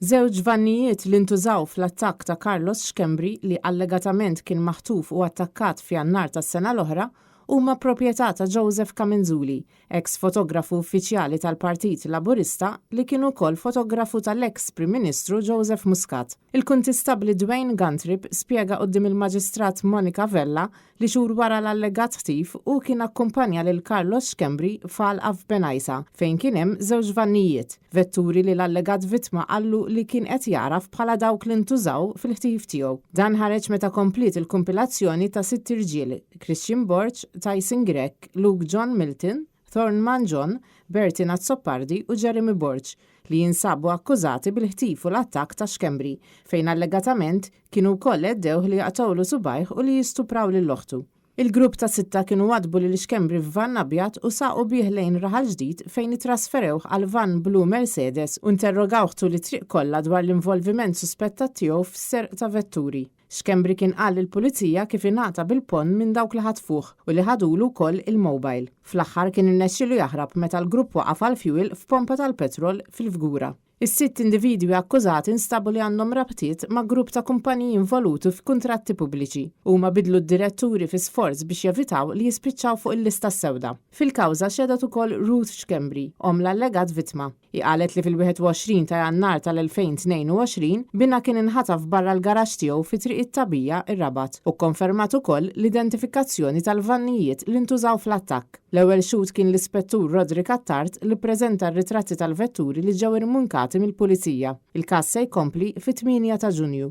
Żewġ vannijiet li ntużaw fl-attakk ta' Carlos Schembri li allegatament kien maħtuf u attakkat f'Jannar tas-sena l-oħra huma proprjetà ta' Joseph Camenzuli, eks fotografu uffiċjali tal-Partit Laburista li kien ukoll fotografu tal-eks Prim Ministru Joseph Muscat. Il-Kuntistabbli Dwayne Guntrip spjega quddiem il-Maġistrat Monica Vella li xhur wara l-allegat ħtif hu kien akkumpanja lil Carlos Schembri f'għalqa f'Bengħajsa fejn kien hemm żewġ vannijiet, vetturi li l-allegat vittma qallu li kien qed jagħraf bħala dawk li ntużaw fil-ħtif tiegħu. Dan ħareġ meta kompliet il-kumpilazzjoni ta' sitt irġiel, Christian Borg, Tyson Grech, Luke John Milton, Thorn Mangion, Bertin Azzopardi u Jeremy Borg, li jinsabu akkużati bil-ħtif u l-attakk ta' Schembri, fejn allegatament kienu wkoll għeddewh li jaqtgħulu subgħajh u li jistupraw lil oħtu. Il-grupp ta' sitta kienu waddbu lil Schembri f'vann abjad u saqu bih lejn Raħal Ġdid fejn ittrasferewh għal vann blu Mercedes u interrogawh tul it-triq kollha dwar l-involviment suspettat tiegħu f'serq ta' vetturi. Schembri kien qal lill-Pulizija kif ingħata bil-ponn minn dawk li ħatfuh u li ħadulu wkoll il-mobile. Fl-aħħar kien irnexxielu jaħrab meta l-grupp waqaf għall-fjuwil f'pompa tal-petrol fil-Fgura. Is-sitt individwi akkużati nstabu li għandhom rabtiet ma' grupp ta' kumpaniji involuti f'kuntratti pubbliċi. Huma bidlu d-diretturi fi sforz biex jevitaw li jispiċċaw fuq il-lista s-sewda. Fil-kawża xehdet ukoll Ruth Schembri, omm l-allegat vittma. Hi qalet li fil-21 ta' Jannar tal-2022 binha kien inħataf barra l-garaxx tiegħu fi Triq it-Tagħbija, ir-Rabat, u kkonfermat ukoll l-identifikazzjoni tal-vannijiet li ntużaw fl-attakk. L-ewwel xhud kien l-Ispettur Roderick Attard li ppreżenta r-ritratti tal-vetturi li ġew irmunkati mill-Pulizija. Il-każ se jkompli fit-8 ta' Ġunju.